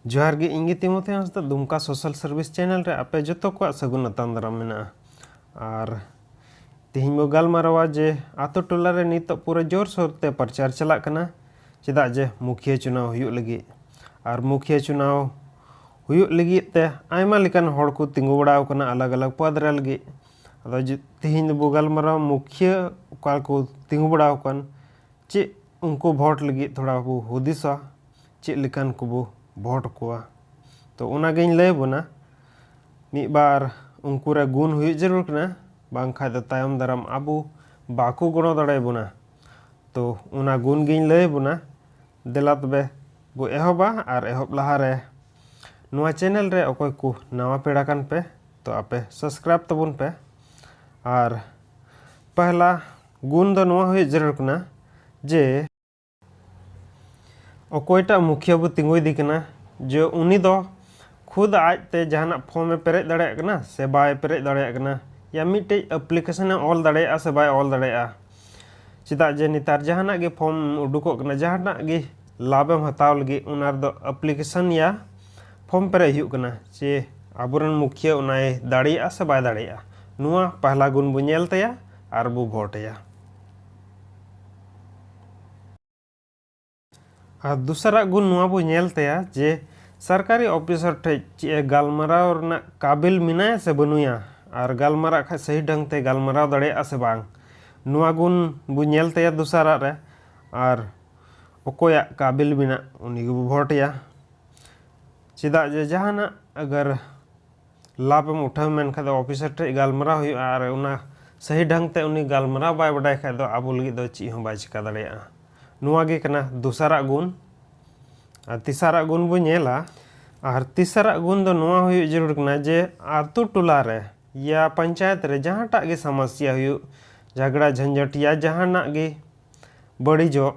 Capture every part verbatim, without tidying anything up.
ᱡᱚᱦᱟᱨ ᱜᱮ, ᱤᱧ ᱜᱮ ᱛᱤᱢᱚᱛᱷᱤ ᱦᱟᱸᱥᱫᱟ, ᱫᱩᱢᱠᱟ ᱥᱳᱥᱟᱞ ᱥᱟᱨᱵᱷᱤᱥ ᱪᱮᱱᱮᱞ ᱨᱮ ᱟᱯᱮ ᱡᱚᱛᱚ ᱠᱚᱣᱟᱜ ᱥᱟᱹᱜᱩᱱ ᱟᱛᱟᱝ ᱫᱟᱨᱟᱢ ᱢᱮᱱᱟᱜᱼᱟ᱾ ᱟᱨ ᱛᱮᱦᱮᱧ ᱵᱚ ᱜᱟᱞᱢᱟᱨᱟᱣᱟ ᱡᱮ ᱟᱛᱳ ᱴᱚᱞᱟ ᱨᱮ ᱱᱤᱛᱚᱜ ᱯᱩᱨᱟᱹ ᱡᱳᱨᱥᱳᱨ ᱛᱮ ᱯᱨᱚᱪᱟᱨ ᱪᱟᱞᱟᱜ ᱠᱟᱱᱟ, ᱪᱮᱫᱟᱜ ᱡᱮ ᱢᱩᱠᱷᱤᱭᱟᱹ ᱪᱩᱱᱟᱣ ᱦᱩᱭᱩᱜ ᱞᱟᱹᱜᱤᱫ᱾ ᱟᱨ ᱢᱩᱠᱷᱤᱭᱟᱹ ᱪᱩᱱᱟᱣ ᱦᱩᱭᱩᱜ ᱞᱟᱹᱜᱤᱫ ᱛᱮ ᱟᱭᱢᱟ ᱞᱮᱠᱟᱱ ᱦᱚᱲ ᱠᱚ ᱛᱤᱸᱜᱩ ᱵᱟᱲᱟᱣ ᱠᱟᱱᱟ ᱟᱞᱟᱜᱽ ᱟᱞᱟᱜᱽ ᱯᱚᱫᱽ ᱨᱮ ᱞᱟᱹᱜᱤᱫ᱾ ᱟᱫᱚ ᱡᱮ-, ᱛᱮᱦᱮᱧ ᱫᱚᱵᱚ ᱜᱟᱞᱢᱟᱨᱟᱣᱟ ᱢᱩᱠᱷᱤᱭᱟᱹ ᱚᱠᱟ ᱠᱚ ᱛᱤᱸᱜᱩ ᱵᱟᱲᱟᱣ ᱠᱟᱱ, ᱪᱮᱫ ᱩᱱᱠᱩ ᱵᱷᱳᱴ ᱞᱟᱹᱜᱤᱫ ᱛᱷᱚᱲᱟ ᱵᱚ ᱦᱩᱫᱤᱥᱟ, ᱪᱮᱫ ᱞᱮᱠᱟᱱ ᱠᱚᱵᱚ ᱵᱷᱳᱴ ᱠᱚᱣᱟ᱾ ᱛᱚ ᱚᱱᱟᱜᱤᱧ ᱞᱟᱹᱭ ᱟᱵᱚᱱᱟ, ᱢᱤᱫ ᱵᱟᱨ ᱩᱱᱠᱩ ᱨᱮ ᱜᱩᱱ ᱦᱩᱭᱩᱜ ᱡᱟᱹᱨᱩᱲ ᱠᱟᱱᱟ, ᱵᱟᱝᱠᱷᱟᱡ ᱫᱚ ᱛᱟᱭᱚᱢ ᱫᱟᱨᱟᱢ ᱟᱵᱚ ᱵᱟᱠᱚ ᱜᱚᱲᱚ ᱫᱟᱲᱮᱭᱟᱵᱚᱱᱟ᱾ ᱛᱚ ᱚᱱᱟ ᱜᱩᱱ ᱜᱤᱧ ᱞᱟᱹᱭ ᱟᱵᱚᱱᱟ᱾ ᱫᱮᱞᱟ ᱛᱚᱵᱮ ᱵᱚ ᱮᱦᱚᱵᱟ, ᱟᱨ ᱮᱦᱚᱵ ᱞᱟᱦᱟᱨᱮ ᱱᱚᱣᱟ ᱪᱮᱱᱮᱞ ᱨᱮ ᱚᱠᱚᱭ ᱠᱚ ᱱᱟᱣᱟ ᱯᱮᱲᱟ ᱠᱟᱱ ᱯᱮ, ᱛᱚ ᱟᱯᱮ ᱥᱟᱵᱥᱠᱨᱟᱭᱤᱵ ᱛᱟᱵᱚᱱ ᱯᱮ᱾ ᱟᱨ ᱯᱟᱦᱞᱟ ᱜᱩᱱ ᱫᱚ ᱱᱚᱣᱟ ᱦᱩᱭᱩᱜ ᱡᱟᱹᱨᱩᱲ ᱠᱟᱱᱟ ᱡᱮ ᱚᱠᱚᱭᱴᱟᱜ ᱢᱩᱠᱷᱤᱭᱟᱹ ᱵᱚ ᱛᱤᱸᱜᱩᱭᱮᱫᱮ ᱠᱟᱱᱟ, ᱡᱮ ᱩᱱᱤ ᱫᱚ ᱠᱷᱩᱫ ᱟᱡᱛᱮ ᱡᱟᱦᱟᱱᱟᱜ ᱯᱷᱚᱨᱢ ᱮ ᱯᱮᱨᱮᱡ ᱫᱟᱲᱮᱭᱟᱜ ᱠᱟᱱᱟ ᱥᱮ ᱵᱟᱭ ᱯᱮᱨᱮᱡ ᱫᱟᱲᱮᱭᱟᱜ ᱠᱟᱱᱟ, ᱭᱟ ᱢᱤᱫᱴᱮᱡ ᱟᱯᱞᱤᱠᱮᱥᱚᱱ ᱮ ᱚᱞ ᱫᱟᱲᱮᱭᱟᱜᱼᱟ ᱥᱮ ᱵᱟᱭ ᱚᱞ ᱫᱟᱲᱮᱭᱟᱜᱼᱟ᱾ ᱪᱮᱫᱟᱜ ᱡᱮ ᱱᱮᱛᱟᱨ ᱡᱟᱦᱟᱱᱟᱜ ᱜᱮ ᱯᱷᱚᱨᱢ ᱩᱰᱩᱠᱚᱜ ᱠᱟᱱᱟ, ᱡᱟᱦᱟᱱᱟᱜ ᱜᱮ ᱞᱟᱵᱷ ᱮᱢ ᱦᱟᱛᱟᱣ ᱞᱟᱹᱜᱤᱫ, ᱚᱱᱟ ᱨᱮᱫᱚ ᱟᱯᱞᱤᱠᱮᱥᱚᱱ ᱭᱟ ᱯᱷᱚᱨᱢ ᱯᱮᱨᱮᱡ ᱦᱩᱭᱩᱜ ᱠᱟᱱᱟ, ᱡᱮ ᱟᱵᱚᱨᱮᱱ ᱢᱩᱠᱷᱤᱭᱟᱹ ᱚᱱᱟᱭ ᱫᱟᱲᱮᱭᱟᱜᱼᱟ ᱥᱮ ᱵᱟᱭ ᱫᱟᱲᱮᱭᱟᱜᱼᱟ᱾ ᱱᱚᱣᱟ ᱯᱟᱦᱞᱟ ᱜᱩᱱ ᱵᱚ ᱧᱮᱞ ᱛᱟᱭᱟ ᱟᱨ ᱵᱚ ᱵᱷᱳᱴ ᱟᱭᱟ᱾ ᱟᱨ ᱫᱚᱥᱟᱨᱟᱜ ᱜᱩᱱ ᱱᱚᱣᱟ ᱵᱚ ᱧᱮᱞ ᱛᱟᱭᱟ ᱡᱮ ᱥᱚᱨᱠᱟᱨᱤ ᱚᱯᱷᱤᱥᱟᱨ ᱴᱷᱮᱡ ᱪᱮᱫ ᱮ ᱜᱟᱞᱢᱟᱨᱟᱣ ᱨᱮᱱᱟᱜ ᱠᱟᱵᱤᱞ ᱢᱮᱱᱟᱭᱟ ᱥᱮ ᱵᱟᱹᱱᱩᱭᱟ, ᱟᱨ ᱜᱟᱞᱢᱟᱨᱟᱜ ᱠᱷᱟᱡ ᱥᱟᱹᱦᱤ ᱰᱷᱝ ᱛᱮ ᱜᱟᱞᱢᱟᱨᱟᱣ ᱫᱟᱲᱮᱭᱟᱜᱼᱟ ᱥᱮ ᱵᱟᱝ, ᱱᱚᱣᱟ ᱜᱩᱱ ᱵᱚ ᱧᱮᱞ ᱛᱟᱭᱟ ᱫᱚᱥᱟᱨᱟᱜ ᱨᱮ᱾ ᱟᱨ ᱚᱠᱚᱭᱟᱜ ᱠᱟᱵᱤᱞ ᱢᱮᱱᱟᱜ, ᱩᱱᱤ ᱜᱮᱵᱚ ᱵᱷᱳᱴ ᱟᱭᱟ᱾ ᱪᱮᱫᱟᱜ ᱡᱮ ᱡᱟᱦᱟᱱᱟᱜ ᱟᱜᱟᱨ ᱞᱟᱵᱷ ᱮᱢ ᱩᱴᱷᱟᱹᱣ ᱢᱮᱱᱠᱷᱟᱡ ᱫᱚ ᱚᱯᱷᱤᱥᱟᱨ ᱴᱷᱮᱡ ᱜᱟᱞᱢᱟᱨᱟᱣ ᱦᱩᱭᱩᱜᱼᱟ, ᱟᱨ ᱚᱱᱟ ᱥᱟᱹᱦᱤ ᱰᱷᱝ ᱛᱮ ᱩᱱᱤ ᱜᱟᱞᱢᱟᱨᱟᱣ ᱵᱟᱭ ᱵᱟᱰᱟᱭ ᱠᱷᱟᱡ ᱫᱚ ᱟᱵᱚ ᱞᱟᱹᱜᱤᱫ ᱫᱚ ᱪᱮᱫ ᱦᱚᱸ ᱵᱟᱭ ᱪᱤᱠᱟ ᱫᱟᱲᱮᱭᱟᱜᱼᱟ᱾ ᱱᱚᱣᱟ ᱜᱮ ᱠᱟᱱᱟ ᱫᱚᱥᱟᱨᱟᱜ ᱜᱩᱱ᱾ ᱟᱨ ᱛᱮᱥᱟᱨᱟᱜ ᱜᱩᱱ ᱵᱚ ᱧᱮᱞᱟ᱾ ᱟᱨ ᱛᱮᱥᱟᱨᱟᱜ ᱜᱩᱱ ᱫᱚ ᱱᱚᱣᱟ ᱦᱩᱭᱩᱜ ᱡᱟᱹᱨᱩᱲ ᱠᱟᱱᱟ ᱡᱮ ᱟᱛᱳ ᱴᱚᱞᱟ ᱨᱮ ᱭᱟ ᱯᱚᱧᱪᱟᱭᱮᱛ ᱨᱮ ᱡᱟᱦᱟᱸᱴᱟᱜ ᱜᱮ ᱥᱚᱢᱚᱥᱥᱟ ᱦᱩᱭᱩᱜ, ᱡᱷᱟᱜᱽᱲᱟ ᱡᱷᱟᱧᱡᱷᱟᱴ ᱭᱟ ᱡᱟᱦᱟᱱᱟᱜ ᱜᱮ ᱵᱟᱹᱲᱤᱡᱚᱜ,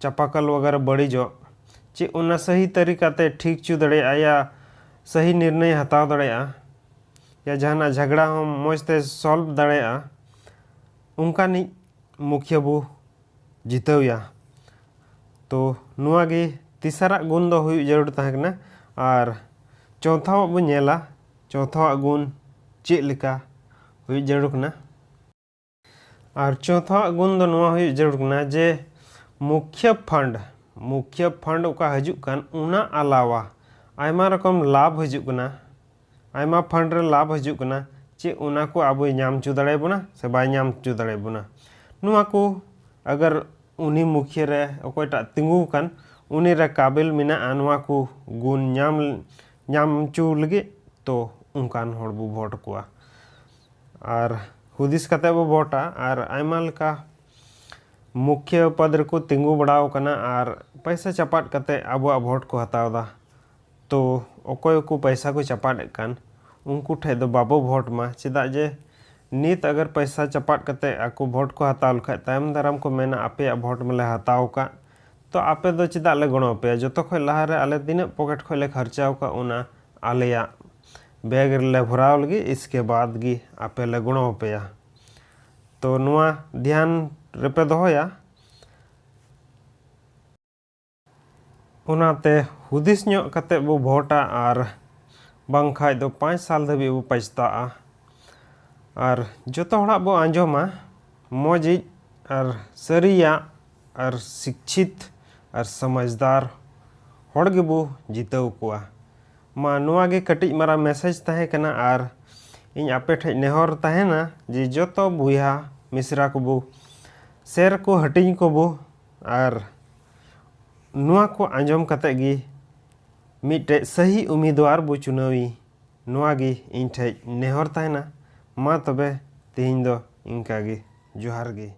ᱪᱟᱯᱟᱠᱚᱞ ᱣᱟᱜᱟᱨᱟ ᱵᱟᱹᱲᱤᱡᱚᱜ, ᱪᱮᱫ ᱚᱱᱟ ᱥᱟᱹᱦᱤ ᱛᱟᱹᱨᱤᱠᱟ ᱛᱮ ᱴᱷᱤᱠ ᱪᱚ ᱫᱟᱲᱮᱭᱟᱜᱼᱟ ᱭᱟ ᱥᱟᱹᱦᱤ ᱱᱤᱨᱱᱚᱭ ᱦᱟᱛᱟᱣ ᱫᱟᱲᱮᱭᱟᱜᱼᱟ, ᱭᱟ ᱡᱟᱦᱟᱱᱟᱜ ᱡᱷᱟᱜᱽᱲᱟ ᱦᱚᱸ ᱢᱚᱡᱽ ᱛᱮ ᱥᱚᱞᱵᱷ ᱫᱟᱲᱮᱭᱟᱜᱼᱟ, ᱚᱱᱠᱟᱱᱤᱡ ᱢᱩᱠᱷᱤᱭᱟᱹ ᱵᱚ ᱡᱤᱛᱟᱹᱣ ᱭᱟ᱾ ᱛᱚ ᱱᱚᱣᱟ ᱜᱮ ᱛᱮᱥᱟᱨᱟᱜ ᱜᱩᱱ ᱫᱚ ᱦᱩᱭᱩᱜ ᱡᱟᱹᱨᱩᱲ ᱛᱟᱦᱮᱸ ᱠᱟᱱᱟ᱾ ᱟᱨ ᱪᱚᱣᱛᱷᱟᱣᱟᱜ ᱵᱚᱱ ᱧᱮᱞᱟ, ᱪᱚᱣᱛᱷᱟᱣᱟᱜ ᱜᱩᱱ ᱪᱮᱫ ᱞᱮᱠᱟ ᱦᱩᱭᱩᱜ ᱡᱟᱹᱨᱩᱲ ᱠᱟᱱᱟ᱾ ᱟᱨ ᱪᱚᱣᱛᱷᱟᱣᱟᱜ ᱜᱩᱱ ᱫᱚ ᱱᱚᱣᱟ ᱦᱩᱭᱩᱜ ᱡᱟᱹᱨᱩᱲ ᱠᱟᱱᱟ ᱡᱮ ᱢᱩᱠᱷᱭᱟᱹ ᱯᱷᱟᱱᱰ, ᱢᱩᱠᱷᱭᱟᱹ ᱯᱷᱟᱱᱰ ᱚᱠᱟ ᱦᱤᱡᱩᱜ ᱠᱟᱱ, ᱚᱱᱟ ᱟᱞᱟᱣᱟ ᱟᱭᱢᱟ ᱨᱚᱠᱚᱢ ᱞᱟᱵᱷ ᱦᱤᱡᱩᱜ ᱠᱟᱱᱟ, ᱟᱭᱢᱟ ᱯᱷᱟᱱᱰ ᱨᱮ ᱞᱟᱵᱷ ᱦᱤᱡᱩᱜ ᱠᱟᱱᱟ, ᱪᱮ ᱚᱱᱟ ᱠᱚ ᱟᱵᱚᱭ ᱧᱟᱢ ᱦᱚᱪᱚ ᱫᱟᱲᱮᱭᱟᱵᱚᱱᱟ ᱥᱮ ᱵᱟᱭ ᱧᱟᱢ ᱦᱚᱪᱚ ᱫᱟᱲᱮᱭᱟᱵᱚᱱᱟ᱾ ᱱᱚᱣᱟ ᱠᱚ ᱟᱜᱟᱨ ᱩᱱᱤ ᱢᱩᱠᱷᱭᱟᱹ ᱨᱮ ᱚᱠᱚᱭᱴᱟᱜ ᱛᱤᱸᱜᱩ ᱟᱠᱟᱱ, ᱩᱱᱤ ᱨᱮ ᱠᱟᱵᱤᱞ ᱢᱮᱱᱟᱜᱼᱟ ᱱᱚᱣᱟ ᱠᱚ ᱜᱩᱱ ᱧᱟᱢ, ᱧᱟᱢ ᱦᱚᱪᱚ ᱞᱟᱹᱜᱤᱫ, ᱛᱚ ᱚᱱᱠᱟᱱ ᱦᱚᱲ ᱵᱚ ᱵᱷᱳᱴ ᱟᱠᱚᱣᱟ᱾ ᱟᱨ ᱦᱩᱫᱤᱥ ᱠᱟᱛᱮ ᱵᱚ ᱵᱷᱳᱴᱟ᱾ ᱟᱨ ᱟᱭᱢᱟ ᱞᱮᱠᱟ ᱢᱩᱠᱷᱭᱟᱹ ᱯᱚᱫᱽ ᱨᱮᱠᱚ ᱛᱤᱸᱜᱩ ᱵᱟᱲᱟᱣ ᱠᱟᱱᱟ ᱟᱨ ᱯᱚᱭᱥᱟ ᱪᱟᱯᱟᱫ ᱠᱟᱛᱮ ᱟᱵᱚᱣᱟᱜ ᱵᱷᱳᱴ ᱠᱚ ᱦᱟᱛᱟᱣ ᱮᱫᱟ᱾ ᱛᱚ ᱚᱠᱚᱭ ᱠᱚ ᱯᱚᱭᱥᱟ ᱠᱚ ᱪᱟᱯᱟᱫ ᱮᱫ ᱠᱟᱱ, ᱩᱱᱠᱩ ᱴᱷᱮᱡ ᱫᱚ ᱵᱟᱵᱚ ᱵᱷᱳᱴ ᱢᱟ, ᱪᱮᱫᱟᱜ ᱡᱮ ᱱᱤᱛ ᱟᱜᱟᱨ ᱯᱚᱭᱥᱟ ᱪᱟᱯᱟᱫ ᱠᱟᱛᱮ ᱟᱠᱚ ᱵᱷᱳᱴ ᱠᱚ ᱦᱟᱛᱟᱣ ᱞᱮᱠᱷᱟᱡ, ᱛᱟᱭᱚᱢ ᱫᱟᱨᱟᱢ ᱠᱚ ᱢᱮᱱᱟ, "ᱟᱯᱮᱭᱟᱜ ᱵᱷᱳᱴ ᱢᱟᱞᱮ ᱦᱟᱛᱟᱣ ᱟᱠᱟᱫ, ᱛᱚ ᱟᱯᱮ ᱫᱚ ᱪᱮᱫᱟᱜ ᱞᱮ ᱜᱚᱲᱚ ᱟᱯᱮᱭᱟ? ᱡᱚᱛᱚ ᱠᱷᱚᱡ ᱞᱟᱦᱟ ᱨᱮ ᱟᱞᱮ ᱛᱤᱱᱟᱹᱜ ᱯᱚᱠᱮᱴ ᱠᱷᱚᱡ ᱞᱮ ᱠᱷᱚᱨᱪᱟ ᱟᱠᱟᱫ, ᱚᱱᱟ ᱟᱞᱮᱭᱟᱜ ᱵᱮᱜᱽ ᱨᱮᱞᱮ ᱵᱷᱚᱨᱟᱣ ᱞᱟᱹᱜᱤᱫ, ᱤᱥᱠᱮ ᱵᱟᱫᱽ ᱜᱮ ᱟᱯᱮ ᱞᱮ ᱜᱚᱲᱚ ᱟᱯᱮᱭᱟ᱾" ᱛᱚ ᱱᱚᱣᱟ ᱫᱷᱮᱭᱟᱱ ᱨᱮᱯᱮ ᱫᱚᱦᱚᱭᱟ᱾ ᱚᱱᱟᱛᱮ ᱦᱩᱫᱤᱥ ᱧᱚᱜ ᱠᱟᱛᱮ ᱵᱚ ᱵᱷᱳᱴᱟ, ᱟᱨ ᱵᱟᱝᱠᱷᱟᱡ ᱫᱚ ᱯᱟᱸᱪ ᱥᱟᱞ ᱫᱷᱟᱹᱵᱤᱡ ᱵᱚ ᱯᱟᱪᱷᱛᱟᱜᱼᱟ᱾ ᱟᱨ ᱡᱚᱛᱚ ᱦᱚᱲᱟᱜ ᱵᱚ ᱟᱸᱡᱚᱢᱟ, ᱢᱚᱡᱽ ᱤᱡ ᱟᱨ ᱥᱟᱹᱨᱤᱭᱟᱜ ᱟᱨ ᱥᱤᱠᱪᱷᱤᱛ ᱟᱨ ᱥᱚᱢᱟᱡᱽᱫᱟᱨ ᱦᱚᱲ ᱜᱮᱵᱚ ᱡᱤᱛᱟᱹᱣ ᱠᱚᱣᱟ᱾ ᱢᱟ, ᱱᱚᱣᱟ ᱜᱮ ᱠᱟᱹᱴᱤᱡ ᱢᱟᱨᱟᱝ ᱢᱮᱥᱮᱡᱽ ᱛᱟᱦᱮᱸ ᱠᱟᱱᱟ, ᱟᱨ ᱤᱧ ᱟᱯᱮ ᱴᱷᱮᱡ ᱱᱮᱦᱚᱨ ᱛᱟᱦᱮᱱᱟ ᱡᱮ ᱡᱚᱛᱚ ᱵᱚᱭᱦᱟ ᱢᱤᱥᱨᱟ ᱠᱚᱵᱚ ᱥᱮᱨ ᱠᱚ ᱦᱟᱹᱴᱤᱧ ᱠᱚᱵᱚ, ᱟᱨ ᱱᱚᱣᱟ ᱠᱚ ᱟᱸᱡᱚᱢ ᱠᱟᱛᱮ ᱜᱮ ᱢᱤᱫᱴᱮᱡ ᱥᱟᱹᱦᱤ ᱩᱢᱤᱫᱣᱟᱨ ᱵᱚ ᱪᱩᱱᱟᱹᱣᱤ᱾ ᱱᱚᱣᱟ ᱜᱮ ᱤᱧ ᱴᱷᱮᱡ ᱱᱮᱦᱚᱨ ᱛᱟᱦᱮᱱᱟ᱾ ᱢᱟ ᱛᱚᱵᱮ, ᱛᱮᱦᱮᱧ ᱫᱚ ᱤᱱᱠᱟ ᱜᱮ᱾ ᱡᱚᱦᱟᱨ ᱜᱮ᱾